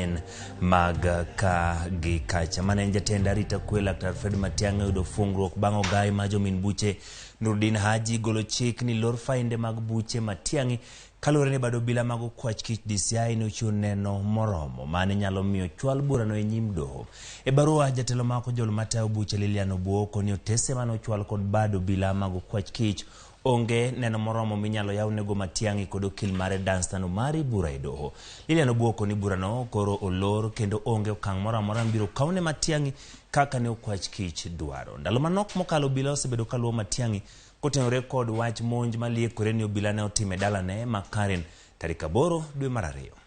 manyien mag ka gi kacha. Mane en jatend arita kwe Laktar Fred Matiang'i oyudo fungruok bang' ogai ma jomin buche Nurdin Haji golo chik ni lor fainde mag buche Matiang'i kaluwore ni bad obila mag okwach kich DCI ne ochiwo neno moromo mane nyalo miyo chwal burano e nyim doho. E barua, jatelo ma ojol matayo buche Lilian Obuoko ni otese mane ochwal kod bad obila mag okwach kich onge neno moromo minyalo yawnego Matiang'i kod okil mare Danstan Omari bura e doho. Lilian Obuoko ni burano koro olor kendo onge okang' moro amora mibiro kawne Matiang'i kaka ne okwach kich dwaro. Ndalo manok mokalo obila osebedo kaluwo Matiang'i kotenore kod wach monj maliekore ni obila ne otimo e dalane ma Karen tarik 8 dwe mar 2.